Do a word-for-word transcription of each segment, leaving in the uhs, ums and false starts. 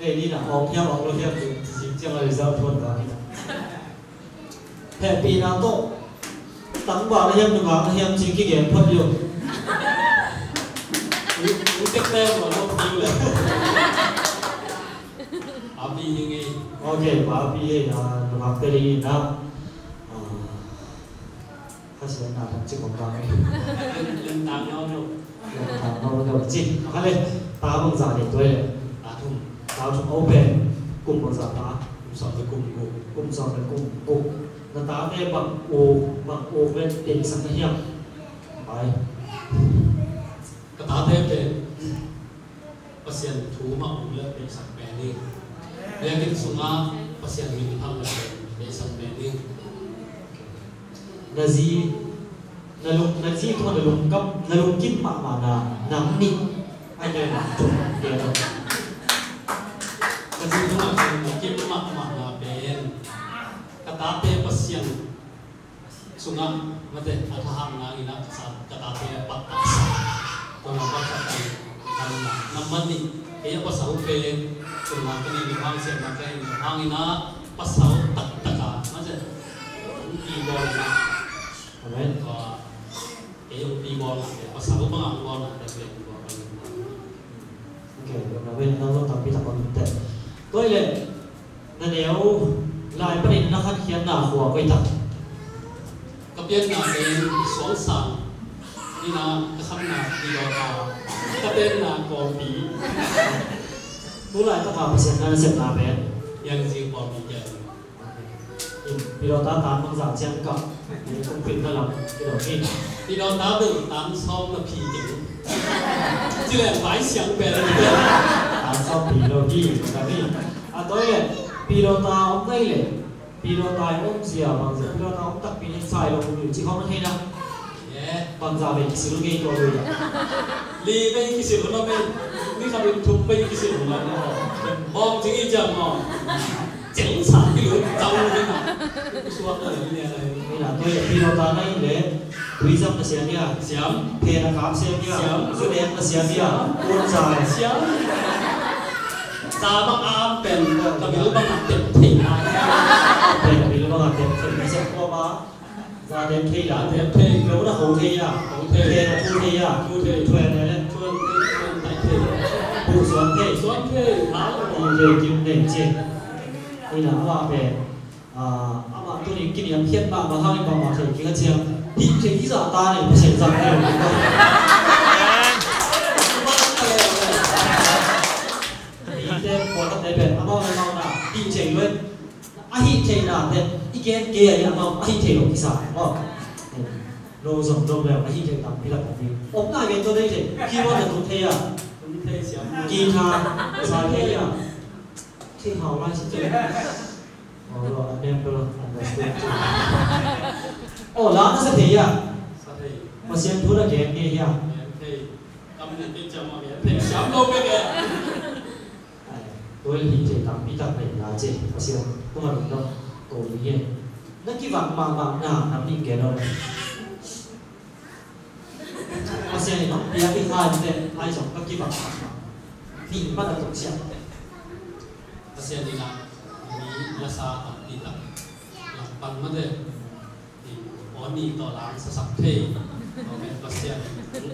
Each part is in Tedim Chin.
Kei ni na awng hiam awng lo hiam tu, ci ciang a result thuan ta ni. Hehpihna tawh tangval na hiam, nungak na hiam ci kigen phot lo. U, u tek te lo lo piu le. Papi hi ngei. Ok, papi hi, ah, nungak te ding in ah. Ah, Kha sian na thak cik om bang e. Len, len tang nau nau. Len tang nau nau cik. Kha le, ta bang za le tuai le. Ta thum. Ta thum open. Kum bang za ta. Kum sawm le kum guk. Kum sawm le kum guk. Na tate bang uk, bang uk le teng sak na hiam. Pai. Ka tate pen Pasian thu mah um le beisak pen ding. Biakinn sungah Pasian min phal le beisak pen ding. Na zi, na lung, na zi tungah na lungkam, na lungkim mahmahna nang nih. Ai, na lungkim mahmahna. Na zi tungah na lungkim mahmahna pen ka tate Pasian sungah mate a thahat nangin ah ka sa, ka tate a pat taksa. Tua na pat taksa kan na, na man ni. Kei a pasal pen tua na ka ni hang sian na ka ni hangin ah pasal taktak a mate. Pi bawl na. Amen. Tua kei a pi bawl na, pasal bang a bawl na, tua pi bawl na. Ok, tua na pen na lo tampi tak om te. Tua le Na neu lai panin na khatkhiatna khua koi tak? Ka pianna pen Suangsang, ina ka khatna Pilawta, ka tenna Kawlpi. Tu laitaka Pasian na na sepna pen? Yang Zing Kawlpi pen. In Pilawta tan bangzah ciang kap? Kong pin na lam kidong hi. Pilawta bel tan sawm na phi keng. Ci leng vai siang pen. Tan sawm phi lo hi, ka hi. A toi le, Pilawta om nai le, Pilawta i om zia bangzah, Pilawta om takpi ning sai lo hi, ci khong na thei na. Bangzah ve kisil ngei tua lo hi. Li ve kisil lo ve, ni khat in thum ve kisil lo. Bawng cing i ciang maw. Ceng sa kilu cau ni na. Suak na ni ni na. Ni na, tua ya Pilawta na in le, tuizam na siam ya. Siam. Phe na kap siam ya. Siam. Zudek na siam ya. Siam. Un sa. Siam. Sa bang a am pen, ka bil bang a tem thei na. Pen bil bang a tem thei na siam ko ba. Za tem thei la, tem thei. Lo na ho thei ya. Ho thei. Thei na thu thei ya. Thu thei. Thuan ne le. Thuan thei, thuan thei thei. Pu suan thei. Suan thei. Ha. Pu thei kim ne che. Ni na ama pe. Ah, ama tu ni kin yam khiat ma ma hang ma ma thei ki ka chiang. Hi thei ki za ta ne, pa sen za ne. Hi te ko ta te pe ama ma ma na. Hi thei lo. A hih theihna te i gen kei a, amau a hih theih loh kisa maw? No zong dong leu a hih theih tampi lak a ding. Om nai ve tawh thei thei. Keyboard na tung thei a. Tung thei siam. Guitar sa thei a. Thei hau lai si thei. Oh, lo, a nem lo, understand. Oh, la na sa thei a. Sa thei. Pasian thu na gen ngei a. Gen thei. Kam ne te cham a gen thei siam lo ve ke. Tua hi thei tampi tak nei na ci, Pasian tungah lungdam ko ni hi. Na kivak mahmah na nam ning gen aw. Pasian in hong piak i kha in teh, ai zong ka kivak mahmah. Ning pan a tuk siam teh. Pasian in a mi lasa tampi tak. Lam pan mate. Aw ni tawh lam sasak thei. Aw, men Pasian.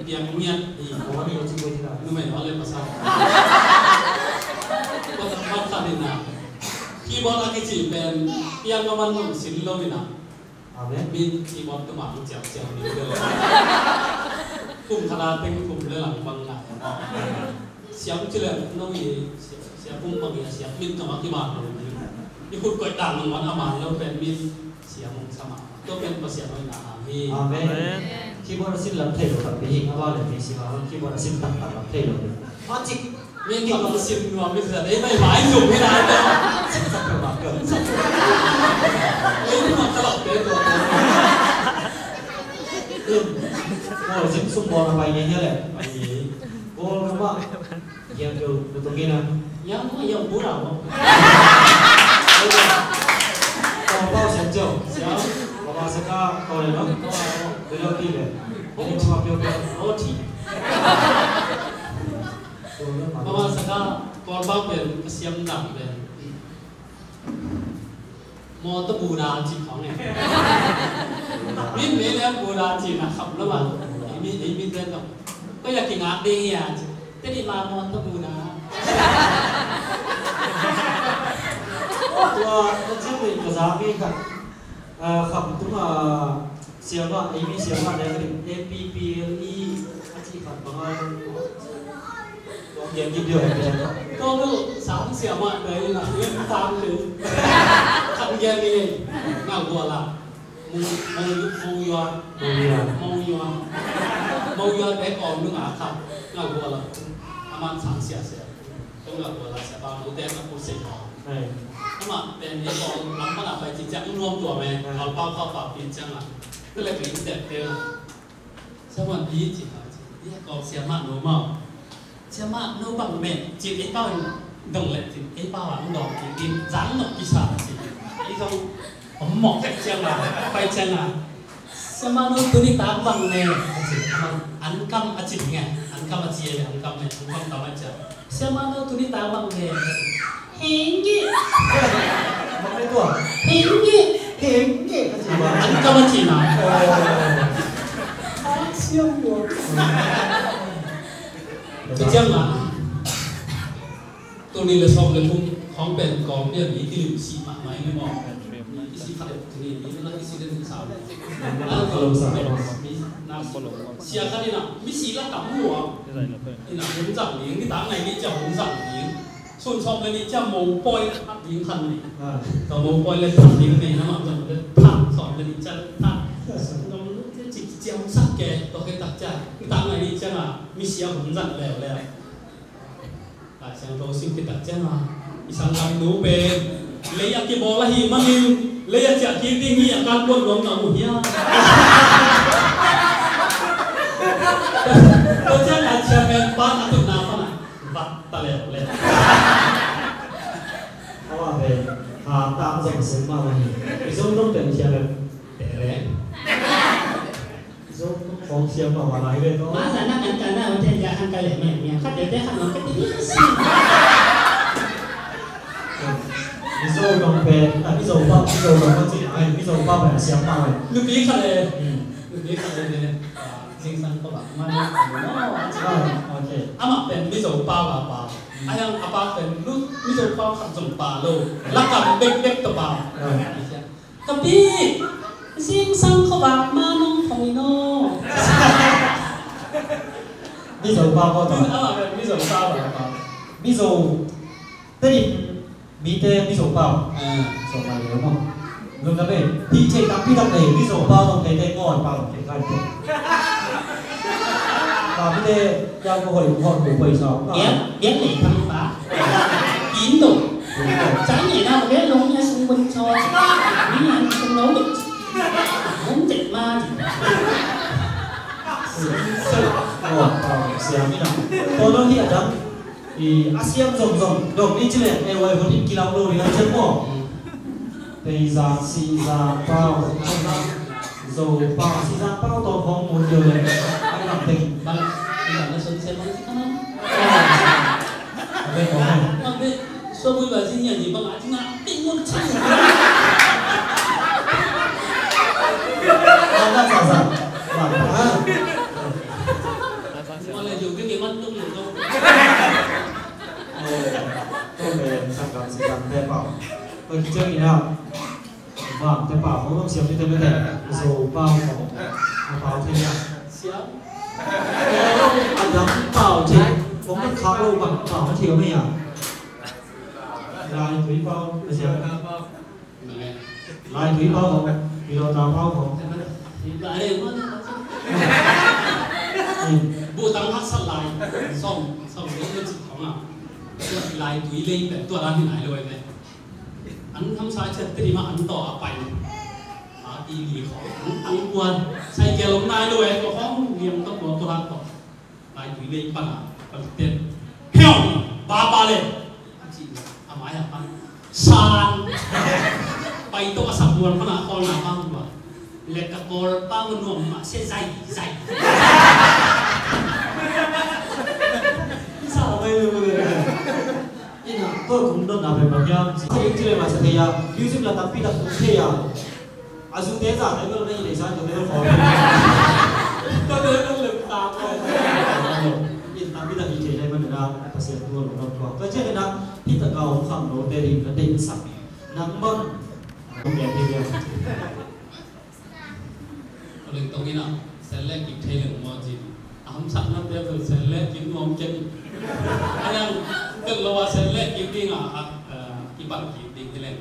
Piang ngiat. Aw ni, aw ci koi thei la. Numei aw le pasal. Kua tak khat in a. Keyboard a kici pen piang a man nong sin lo in a. Amen. Min keyboard tuma hong ciamciam ni lo. Kum khat a teng kum le lang bang ngai. Siam ci leng nong i, sia, sia kum bang i a siam min tuma kiman lo. I khut koih tang nong wan a man lo pen min siam hong sa mah. Tua pen Pasian hoihna hang hi. Amen. Amen. Keyboard a sin lam thei lo takpi hi, a va le mi si ma, keyboard a sin taktak lam thei lo. Ma cik. Mi keyboard a sin nuam mi zat, ei mai mai zum hi lai ta. Sin sak ka ma ka. Ei ma ka lak te tua. Keyboard a sin sum bawl a pai nge hi le. Pai nge. Bawl ka ma. Yang tu, tu tu mina. Yang tu yang pura mo. Kau pau siap jauh. Siap. Kau masa kau kau le no. Kau le no. Belok kiri. Ini cuma piu piu. Roti. Mama saka Kawlpau pen a siam dan pen mawtaw Buddha cih khawng e. Mi, mi le Buddha cih na kham lo ma. Ei mi, ei mi ten lo. Ko ya kingak ding ya cih. Tedi ma mawtaw Buddha. Tua, tua ciang ni ka za mi khat. Ah, kham tung a siamah, ei mi siamah le ka ring A P P L E a cih khat bang a. Tua gen gim deuh a gen. Tua lu sang siamah dai na lim tang lu. Kham gen ni. Ngau gua la. Mu, mu, mu yua. Mu yua. Mu yua. Mu yua te kawm nung a kham. Ngau gua la. Aman sang sia sia. Kong la kua la sia pa mu te ka pu se ko. Hai. Ama pen ni ko lam pa na pai ci ciang nuam tua me. Hai. Kawlpau kau pa pi ciang a. Kule pi te te. Sia man pi ci pa ci. Ni ko sia ma no ma. Sia ma no bang me. Ci e pa dong le ci e pa wa dong ci din zang no ki sa ci. I dong om mok ciang a. Pai ciang a. Sia ma no tuni tak bang ne. A ci, an kam a ci nge. An kam a ci e, an kam ne. An kam kam a ci. Sia ma no tuni tak bang ne. Hengge. Bang ne tua. Hengge. Hengge. A ci. An kam a ci na. Oh. A siam tua. Tua ciang a. Tuni le sawm le thum khawng pen kawng pian i kilim si mahmah i maw. I si khat le tuni i na i si le thum sa. Ka lo sa. Sia khat i na mi si la kam mu a. I na hun zang ding, ni ta ngai ni cia hun zang ding. Sun sawm le ni cia mo poi le khat ding khan ni. Ah. Ka mo poi le khat ding ni na ma zang le thak sawm le ni cia thak. Ngam lu cia ci cia hun sak ke to ke tak cia. Ni ta ngai ni cia na mi sia hun zang leo leo. Lai Siangtho sim khit tak ciang a, i sanggamnu pen lei a kibawl ahih manin lei a ciah kik ding hi a, kan puan nuam na uh hiam? Tua ciang a chairman pan a tutna pan a vat ta leuleu. Aw a pen ha tak zong a sem mahmah hi. I zong zong pen chairman tere. Zo khawng siam mah mah lai ve tawh. Mah zah nak kan kan na, hotel ya kan kan leh mah nia. Khat tete khat nong khat tete siam. Mizo dong pen, ah, Mizo pa, Mizo dong pa cih ai, Mizo pa pen siam mah lai. Nupi khat le. Hmm. Nupi khat le ne. Ah, zingsang ko bak man. Ah, okay. Amah pen Mizo pa ba pa. Hmm. Ayang apa pen lu, Mizo pa khat zong pa lo. Lakam bek bek to pa. Ah. Ka pi, zingsang khuavak ma nong thong in aw. Mizo pau khuavak. Mizo pau khuavak. Mizo, teni, mite Mizo pau. Ah. Mizo pau lo maw. Lungdam e, hih thei tampi tak nei, Mizo pau tawh thei te ngawn pau tawh thei kai te. Ka mite, yang ko hoi, hoi, hoi, hoi, sao. Biang, biang nei tam pa. Kin do. Cang ye na, biang long ya sung bun cho. Ni yan sung lo. Bun jet ma. Sia mi na. Ko lo hi a dang. I a siam zong zong. Dong ni ci le, e wai hun in kilau lo ni na chet mo. Pei zang, si zang, pau, zo pau, si zang, pau tawh khawng mun deuh le. Ai lam teng. Bang, bang na son se bang si kanan. Bang, bang. Bang, bang. So bui ba si nian ni bang a si na ting mun chang. Bang, bang, sa, sa. Bang, bang. Wala yo ke ke man tung yo. Eh, tung le sang kam si kam te pau. Oi, kicheng ina. Vang te pau, hong siam ni te mete. Zo pau ko. A pau te ya. Siam. A dam pau te. Hong man khak lo bang pau te ya me ya. Lai tui pau, a siam. Lai tui pau ko. Pi lo ta pau ko. Lai mo. Bu tang hak sa lai. Song, song ni ni ci khong a. Lai tui lei pe tua dan ni lai lo ai pe. An tham sai chet te di ma an to a pai. A ti li khong an tang kuan. Sai ke lom nai lo e ko khong liam to ko to hak to. Lai tui lei pan a palik ten. Hiong ba pa le. A ci a mai a pan. San. Pai to a sak mual pan a kol na pa mual. Lek a kol pa mual nuam ma se zai zai. Sa mai lo. Tua kum dotna pen bang hiam? Sa ding ci leh masa thei a, music la tampi tak tum thei a. A zute zate bel na i lei sa zute bel khawm. Tua te bel lem ta ko. In tampi tak i thei lai man na Pasian tua lo tua. Tua ciang na hih tak a om khangnote ding na deihsak nang bang. Hong gen thei dia. Tua leng tong in a, sen le kik thei leng maw ci. A hamsatnate bel sen le kik nuam kei. A yang bel lo a sen le kik ding a, a, a, kipan kik ding hi leng.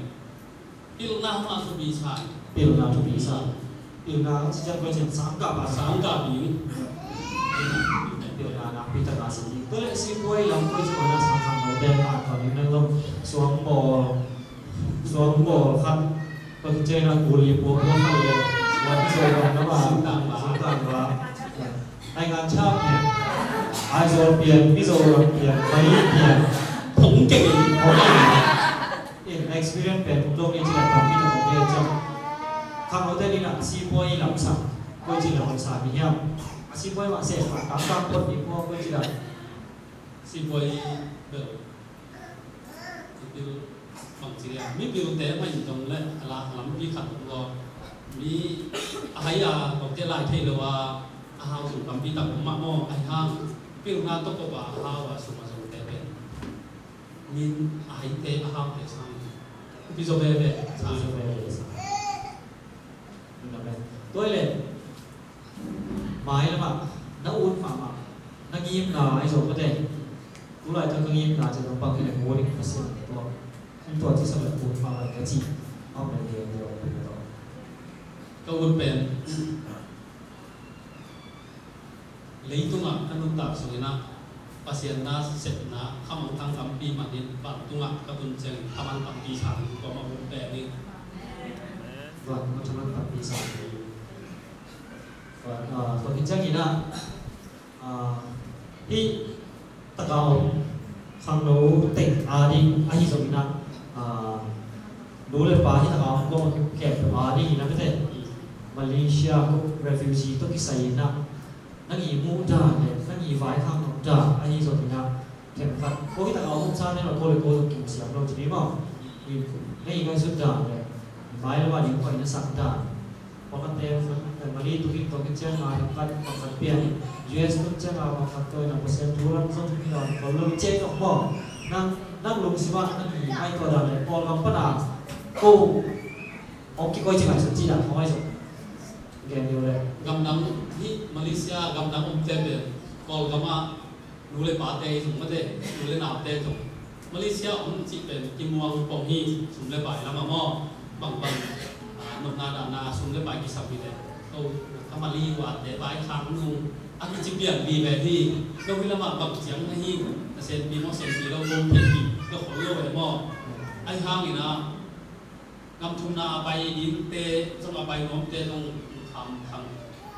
Pilna hong a thupi sa. Pilna thupi sa. Pilna ciang ko ciang sang ka ba. Sang ka ding. Pilna nakpi tak a si ding. Tua leh sipuai lam ko ciang na sang khangnote a ko ding nang lo suang bawl. Suang bawl khat. Tua khit ciang a kuli pua pua khat le. Wan zo dong na ba. Singtang ba. Singtang ba. Ai ngan chap ne. Aizawl pian, Mizoram pian, Mali pian. Thong kei. Thong kei. In experience pen um dong ni ci la tam ni thong kei ciang. Khangnote ni na sipuai lamsang. Koi ci la hon sa mi hiam. A sipuai mah se, mah tam tam pot ni pua koi ci la. Sipuai bel. Mipil bangci a, mipilte mah in zong le a la a lampi khat om lo. Mi a hai a kawmte lai thei lo a, a hau sung tampi tak om mah maw, ahi hang pilna tawh kop a a hau a sung a zongte pen min a haite a haute sang. Upi zaw veve sang. Upi zaw veve sang. Tua leh mai lamah na ut mahmah na ngimna ahi zong mate. Tulai tawh ka ngimna ci zong bang hi leh mu ding Pasian tua. Tua ci sak leh ut mahmah ka ci. Amen. Ka ut pen leitungah ka nuntak sungin ah Pasian na sepna khamangthang tampi manin vantungah ka tun ciangin thaman tampi sang in kuamah ut pen in. Vantungah thaman tampi sang in. Tua, ah, tua hi ciangin ah, ah, hih taka om khangno teng a ding ahi zongin ah, ah, nu le pa hih taka om gawh khempeuh a dingin ah mate Malaysia ko refugee tawh kisai in ah nang i muh dan le nang i vaikhak nop dan ahi zongin ah khenkhat ko hih taka om sa ne lo ko le ko zong kisiam lo ci ni maw. Nang i ngaihsut dan le mai lam a ding hoih na sak dan. Pawlkhatte family tukin tawh kician a, pawlkhat pian US tun ciang a, pawlkhat tawh in a Pasian thu lam zong hi lo, kol lo cian tawh maw. Nang, nang lungsim ah nang i ngaihtuah dan le pawlkhat pan a ko hong kikoih ci ngaihsun ci dan hong ngaihsun. Gen deuh le. Gamdang hi Malaysia gamdang omte pen Kawlgam ah nu le pate hi zong mate, nu le naute zong Malaysia om cih pen kimuang pong hi, sum le pai lam ah maw. Bangbang, ah, nopna dahna sum le pai kisam hi leh, ko ka Mali vate vai khang nung a kici pian vive hi. Ko hi lam ah bang ciang na hi, na senpi maw senpi lo, ko thei hi, ko khol lo eh maw. Ahi hangin ah gam thumna a pai dingte zong, a pai nuamte zong kham kham,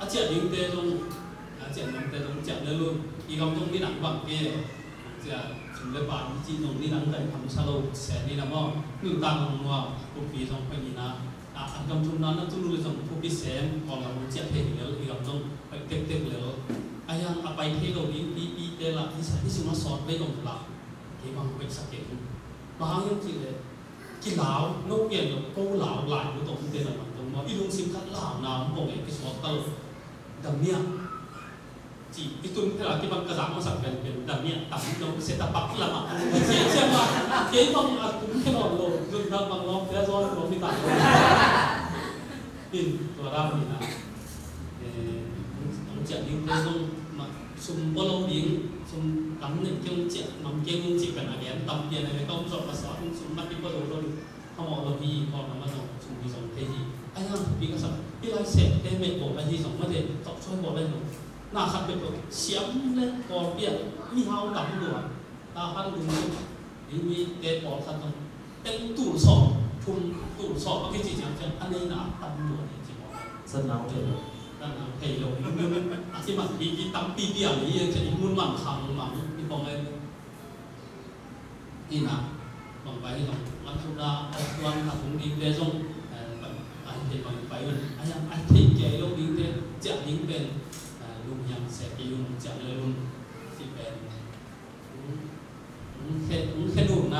a ciah dingte zong, a ciah nuamte zong ciah lel un. I gam zong midang bang ke, ciah sum le pai i cih zong midang dai kham sa lo se ni na maw. Nuntak nuam nuam, kumpi zong pai ni na, a, a gam thumna na tun uh le zong kumpi sem, Kawlgam zong ciah thei lel, i gam zong pai tektek lel. Ahi hang a pai thei lo ding pipite lah, hi sa, hi sung a sawt bei zong lah, kei bang pai sa kei. Bang hang hiam cih leh kilau, no pian lo, ko lau, lai lo tawh, te na lam tawh maw, i lungsim khat lau na om pong e, kisuak ka lo. Damiah ci, i tun phel a kipan ka zak masak pen pen, damiah tam lo, se tapak lam ah. Ci ciang ma, kei bang a tum khe nawn lo, zun dang bang lawm, te a zawn lo mi ta lo. In, tua dam ni na. Eh, hong ciah dingte zong mah, sum pua lo ding, sum tam nek kei hong ciah ngam kei hong cih pen a gen tam pian a ve, ka hong zawh ka sawt, sum mah kei pua lo lo ding. Khamawh lo hi, Kawlgam ah zong sum hi zong thei hi. Ahi hang thupi ka sak, hih lai septe meh bawl ahi zong mate, tawh suai bawl ahi zong. Na khat peuhpeuh siam le Kawlpi ah mihau tam lua. Tahan ding, ding mite pawlkhat zong teng tul sawm, thum tul sawm a kici ciang ciang a neina a tam lua ding ci mawk. Satna hong thei lo. Satna hong thei lo. Mun a kiman hi, hi tampi piang hi, hi mun man khang mang hi pong e. Hi na, bang pai hi zong, man thumna a tuan a tung dingte zong, eh, a hi thei bang pai un. A hi a, a hi thei kei lo dingte, ciah ding pen, eh, lunghiang sek kei un, ciah le un, ci pen. Hong khe, hong khe nung na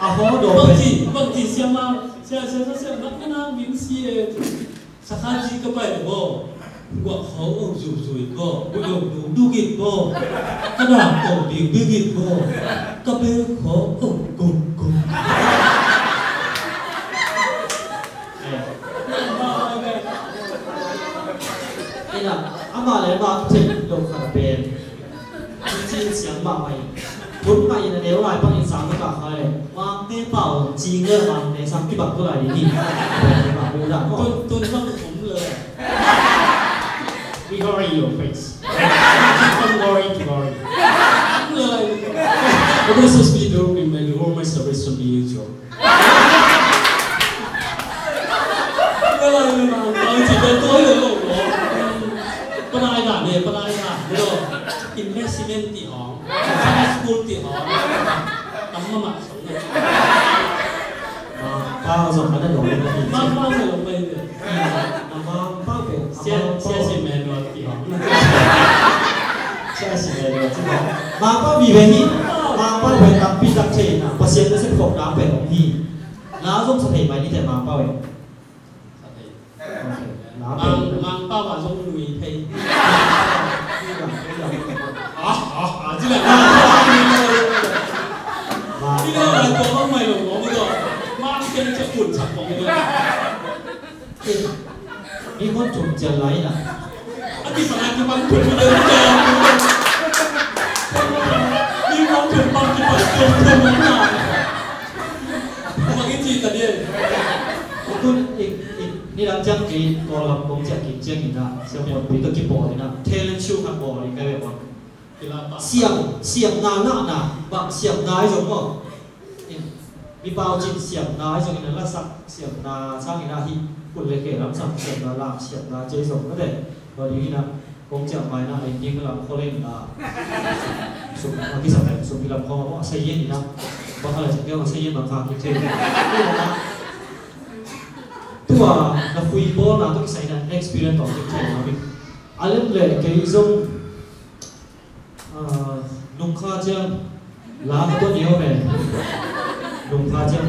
A hong a dawm pen. Bangci, bangci siama, sia, sia, sia, sia, nak, nak, nak, min si e. Sakhaci ka pai ko. Guak khawng ong zuzui ko. Guak ong duk duk it ko. Ka dak ong bik bik it ko. Ka bek khawng ong guk guk. Ina, amah le amah thei lo khat a pen. Ci siang mahmah in. Hun mah in a neu lai pang in sang ka khai le. Mangte pau cing le mangte sang kibang ko lai ding hi. Mah mu dah ko. Tun, tun bang om le. We hurry your face. From glory to glory. Om le lai. What does this be doing in my room? My service to be usual. Ka lai na na, ka ci ka tuai lo lo. Panai da ne, panai da. Lo. Investment ti hong. Sunday school ti hong. Tam ma ma song ne. Ma pa zong ka na lo lo. Ma pa zong lo mai ne. Ma pa pe. Sia, sia si manual ti hong. Sia si manual ti hong. Ma pa bi ve hi. Ma pa pe tam pi tak che na. Pasian na se phok na pe hong hi. La zong sa thei mai ni te Mangpau e. Sa thei. Ok. La Mang, pe. Mangpau a zong nui thei. Ah, ah, ah, ci la. Ci la, la, tua mang mai lo, lo, lo. Mang ken ca kun ca kong lo. Mi kon tum cian lai na. A ti sa na ti bang tum mi deu cian. Mi kon tum bang ti bang tum tum na. Bang i ci ta dia. Kun ik, ik, ni lam ciang ki, ko lam kong ciang ki, ciang ina, siang pon pi ka ki pon ina. Talent show kan pon ina, kai pon. Siam, siamna lahna, bang siamna i zong maw. In, mi pau cin siamna i zong in a lasak, siamna sang in a hi, kun le khe lam sang siamna lah, siamna cei zong mate. Tua ding in a, kong ciam mai na, in ding lam khol in a. Sum, a kisam in, sum lam khol, a sa yen in a. Bang a la cin keu, a sa yen bang kha ki cei. Tua, na fui bawlna, tua kisai na, experience tawh ki cei na, mi. A lem le, kei zong, Ah, nung kha ciang la ka tuan ni om e. Nung kha ciang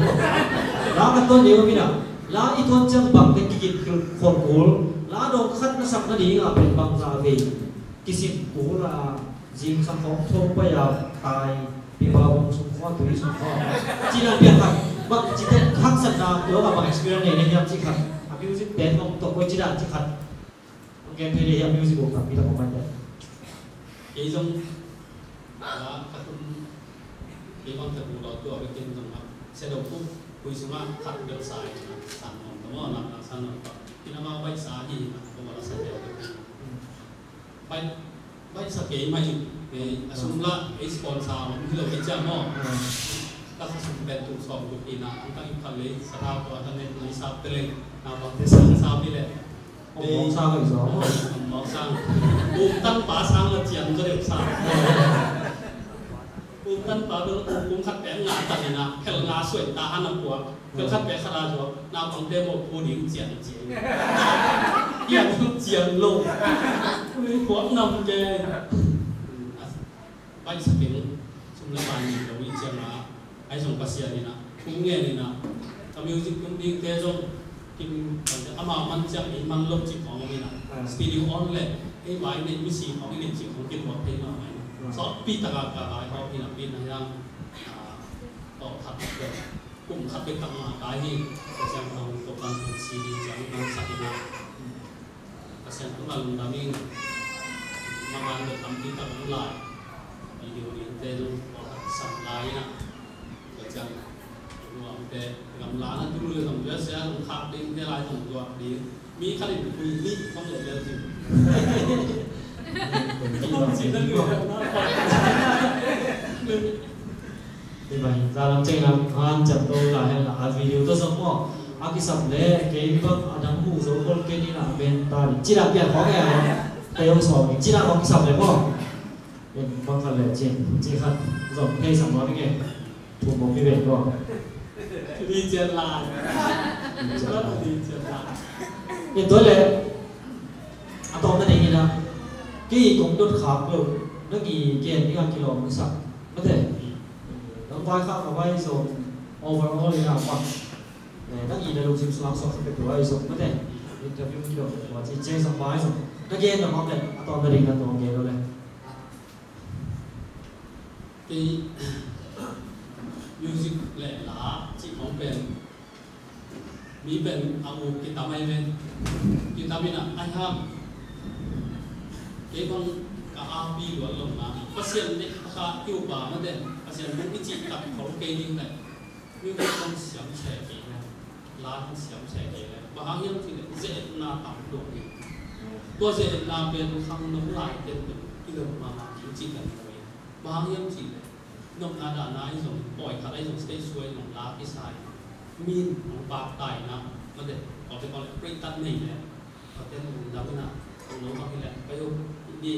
la ka tuan ni om ina. La i tuan ciang bang te kikit khol kul. La dong khat na sak na ding a pen bang za vei. Kisim kul a zing sang khong thong pai a tai. Pi pa hong sung khong tui sung khong. Ci na piang khat. Bang ci te khang san na tua ka bang experience nei nei hiam ci khat. A music pen hong tok koi ci dan ci khat. Ang gen thei le hiam music work tampi tak om mai te. Kei zong, la, ka tun, kei bang ka bu lo tua, kei ken zong ma. Sia do pu, pui sung a, khat bel sa i na, san nong, tamo na, na san nong pa. Ina ma bai sa hi na, ko ma la sa te. Bai, bai sa kei mai, kei, a sum la, kei sponsor, om hi lo kei cia mo. Ka sa sum pen tu som tu kei na, ang ka i pal le, sa ta tua, ta ne, tu i sa te le, na bang te sa, sa pi le. Hong mawk sang hi zaw. Hong mawk sang. Kum tan pa sang la cian zaw deuh sang. Kum tan pa bel kum khat pek nga tan ina, phel nga suai ta han a puak. Phel khat pek khat a zaw, naupangte mawk pu ding cian cian. Hian cian lo. Ui, puak nam ke. Bai sa keng, sum le pai ni lo i ciang a, ai zong Pasian in a, kong ngen in a, ka music tung dingte zong, kin, amau man ciang ei man lo ci khong in a, studio on le, ei vai nei misi khong i nei ci khong kin buat thei mahmah in a. Sawtpi tak a ka lai khong in a, pi na hiang, a, tawh khat bek, kum khat bek tak mah kai hi, ka ciang khong tawh kan kum C D ciang kan sak in a. Pasian tungah lungdam ing. Maban bel tampi tak om lai. Video dingte zong pawlkhat sam lai in a. Tua ciang Nuamte, gamla na tu le zong, U S A zong khak ding, te lai zong zuak ding. Mi khat in kui nih khong le bel cin. Cin na lu. Hi bang, za lam ceng lam, han cam to la hen la, a video to zong mo. A kisam le, kei bang a dang mu zo kol kei ni la, ben ta ni. Ci la pian khong e a, te yong song ni, ci la khong kisam le mo. Bang khat le cin, ci khat, zong thei sam lo ni nge. Thu mawk hi ve ko. Li cian lai. Li cian lai. Li cian lai. Tua leh a tawpna ding in ah, kei kong dot khak lo, nang i gen ding a kilawm sak mate. Nang vaikhak a vai zong overall in ah mak. Nang i na lungsim sungah suak kha pek lo a i zong mate. Interview kilawm lo a ci ciang zong vai zong. Na gen na mak leh a tawpna ding in ah tua gen lo leh. Kei music le la cih khong pen mi pen a uk kitam ahi ve. Kitam in ah ahi hang kei bang ka api luat lo na Pasian deih kha i upa mate Pasian bung i cih tak khol kei ding le music bang siam se kei le la bang siam se kei le bang hang hiam cih le zeetna tam luat hi. Tua zeetna pen khang nong lai ten pen i lo mahmah ding cih kan lo hi. Bang hang hiam cih leh nopna dahna ahi zong, pawi khat ahi zong, stage show ahi zong, la kisa in min hong pakta in ah mate, kawte kawng le pretat nei le kawte nong dam in ah hong lo bang hi leh pai uh ni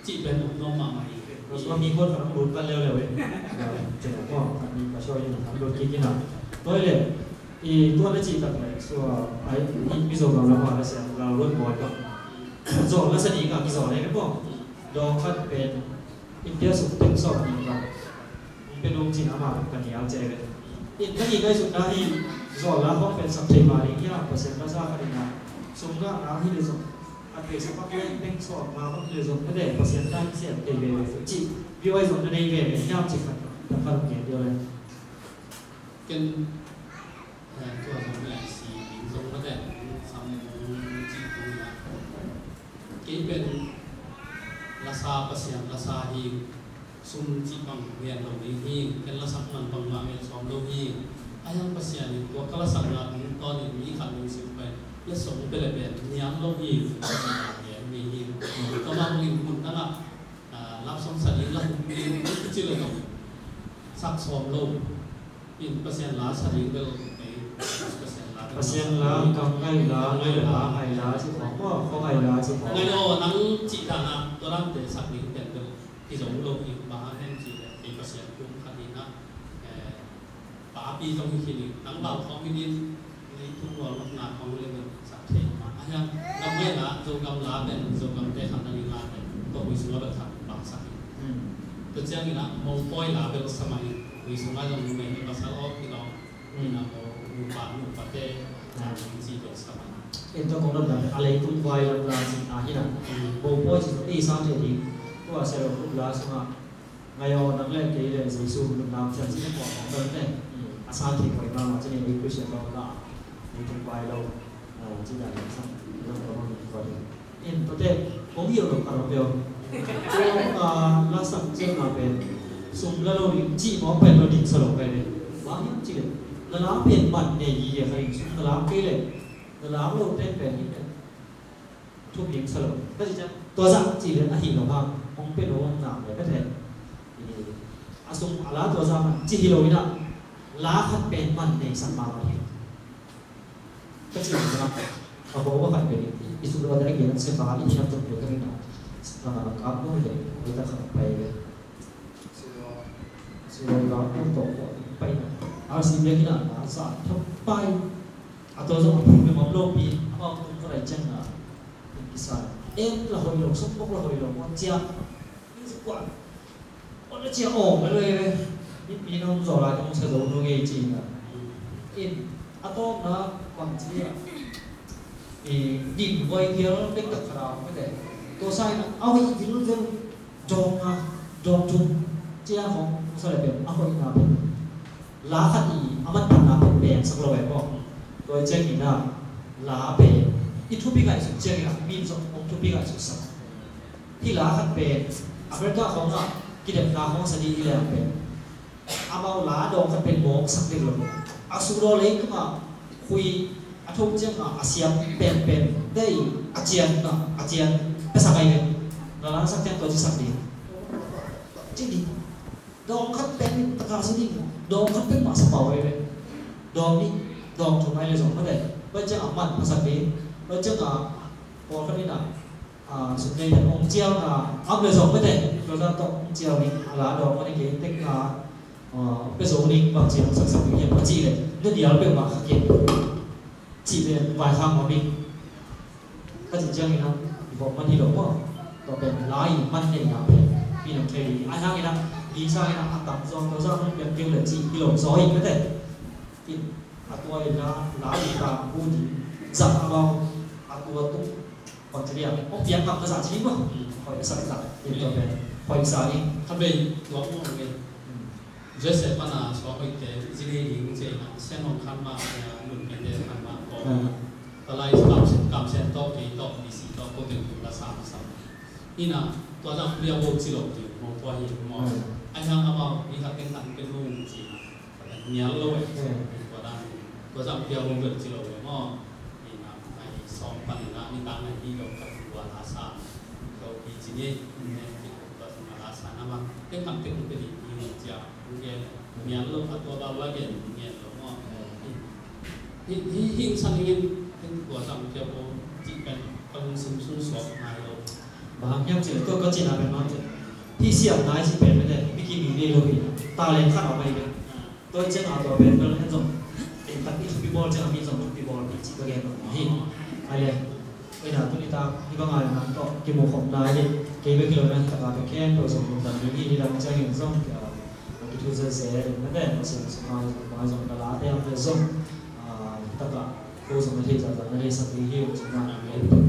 cih pen hong nuam mahmah hi. Roswa mi khot khat hong lut pan leuleu eh. Cin a kawng khat ni ka show in hong lut kik in ah. Tua hi leh i tua na cih tak leh sua ai i Mizo gam lam ah la siam gal luat bawi bang. Zawl la sa ding a kizawl ahi ve maw. Dawng khat pen India sung peng sawm nih bang hong pia nung cin ama ka nial cia ve. In ka hi ngaihsutna hi zawl la hong pen sak thei mah ding hiam Pasian la sa khat in ah sum ngahna hi le zong a thei sa pak le peng sawm nga bang hi le zong na le Pasian ta hi siam thei ve ve cih view ahi zong na nei ve ve hiam cih khat tak khat hong gen dih le. Ken, eh, tua zong le si ding zong mate, sam zong ci ding la. Kei pen lasa Pasian lasa hi, sum cih bang ngen lo ding hi, ken lasak man bangmah ngen sawm lo hi. Ahi hang Pasian in tua ka lasakna tungtawn in mi khat lungsim pen le song pia le pen niam lo hi, ngen mi hi. Tua mah bangin mun dangah, ah, love song sa ding, la hum ding, ci lo dong sak sawm lo. In Pasian la sa ding bel ei, Pasian la bel Pasian la, kam ngai la, ngai la, ngai la ci khawng, khaw ngai la ci khawng. Ngai lo nang cih dan a tua lamte sak ding pen bel hi zong lo hi, bang hang hiam cih leh ei Pasian kum khat hi na, eh, papi zong hi khin in, nang bang khawng hi in, ei thum nuam nak na khawng le bel sak thei mah. A hiang gam ngai la, Zogam la pen, Zogam te khat na ding la pen, tua hui sung a bel khat bang sak hi. Hmm. Tua ciangin ah, Mongpawi la bel sa mah in, hui sung a zong numei le pasal awk hi lo. Ina ko nupa, nupate, na ci to sama. Ento kong dot dan a leitung vai lam la ci a hi na. Bo po ci to ei sa te ding. Tua se lo group la suma. Ngai aw nang le kei le Jesu nupna pian ci ko ko te. A sa te ko ma ma ci ni Christian lo la. Leitung vai lo. Ci dan sang lo ko ma ko. In, tua teh, kong hilh lo kha lo peuh. Kong, ah, lasak ciangin pen sum la lo ding cih mawk pen lo ding sa lo kai ve. Bang hiam cih leh na la pen man nei hi a kha ding, sum na la kei leh na la lo teh pen hi pen thupi sa lo. Ka cih ciang tua zah cih leh a hi lo hang, hong pia lo hong nam leh ka thei. A sum a la tua zah man cih hi lo in ah la khat pen man nei sak mahmah hi. Ka cih na, a ko ba khat pen i sum lo a te a gen a sia ba i hinam tung pia ka ring na. Ka ko le, ko ta khat pai le. Silo ka ko to ko pai na. A si bia kina na sa thap pai. A to zong a pum me mam lo pi, a mam tung ko lai chang na. Kisa. Em la hoi lo, sum bok la hoi lo, mo cia. Music kuan. Ol a cia aw, ka lei ve. Mipi nong zaw lai nong sa zo nong ei ci na. In, a tawpna bang ci a. I, din voi hial dek tak khat a om ka te. Tua sa in a hoih vilvel dawng a, dawng thum cia hong sa le pen a hoihna pen. La khat i a manphatna pen bengsak lo e maw. Tua ciangin a la pen i thupi ngaihsut ciangin a min zong hong thupi ngaihsut sak. Hih la khat pen America khawngah kidemna khawng sa dih hi leng pen amau la dawng khat pen mawksak ding lo. A sudaw lei tungah khui a thuk ciangah a siam penpen dei a cian ah a cian piasak ahi ve. Na lansak ciang tua cisak ding. Cih ding. Dawng khat pen taka si ding. Dawng khat pen mah sa pau ahi ve. Dawng nih, dawng thum ahi le zong mate. Tua ciangah man piasak ding. Tua ciangah pawlkhat in ah a, sum nei pen ong ciau na, am le zong mate, tua zan tawh ong ciau ni, a la dawng mani kei tek na, a, pe zo ni, bang ciang sak sak ni, hiam ka cih le, na dial pe ma kha kei. Cih le, vai khang ma mi. Ka cih ciang ina, i bawk man hi lo maw. Tua pen, la i man nei na pen, mi nong thei ni. Ai hang ina, i sa ina, a tam zong, tua zan, piang piang le cih, i lo zaw i mate. In, a tua ina, la i ta, bu di, zak a bau, a tua tuk, Australia, ong piak ngam ka zah ci ding maw. Hoih a sak zah, in tua pen. Hoih sa ding. Kha bei, tua ong ong in. Joseph pana sua hoih te, zili ding ci na, sen ong khan ma, nun pen te khan ma, ko. Ka lai kam sen, kam sen to, kei to, B C to, ko teng la sam sam. Ina, tua zang pia bo ci lo ding, mo tua hi mo. Ai hang amau, ni khat teng khan pen nung ci na. Mial lo eh. Tua dan, tua zang pia hong bel ci lo eh maw. Ina, ai sawm pan ina, ni tang ai hi lo ka tua la sa. Lo pi ci ni, ne, tua zang la sa na ma. Teng kam teng pe di, ni cia, ung gen. Mial lo, a tua ba wa gen, mial lo maw. Hi, hi, hi, sang in, teng tua zang pia bo, ci pen, ka lung sim sung suak nai lo. Ba hang hiam ci lo, tua ka ci na pen ma ci. Hi siam nai ci pen, pen, pen, mi ki mi nei lo hi. Ta leng khan a mai pen. Tua ciang a tua pen bel en zong, en tak i thupi bawl ciang a mi zong thupi bawl, i cih ka gen hi. Ai le, oi na, tuni tak, i bang ai na tawh, kimu khop na hi, kei bek hi lo na hi tak a pia khempeuh zong lungdam ding hi, nidang ciangin zong, a, a kithu zel zel, na pen, a sin sung a zong, a zong, na la te am le zong, a, tak a, ko zong na thei zah zah, na thei sak ding hi, zong na, a,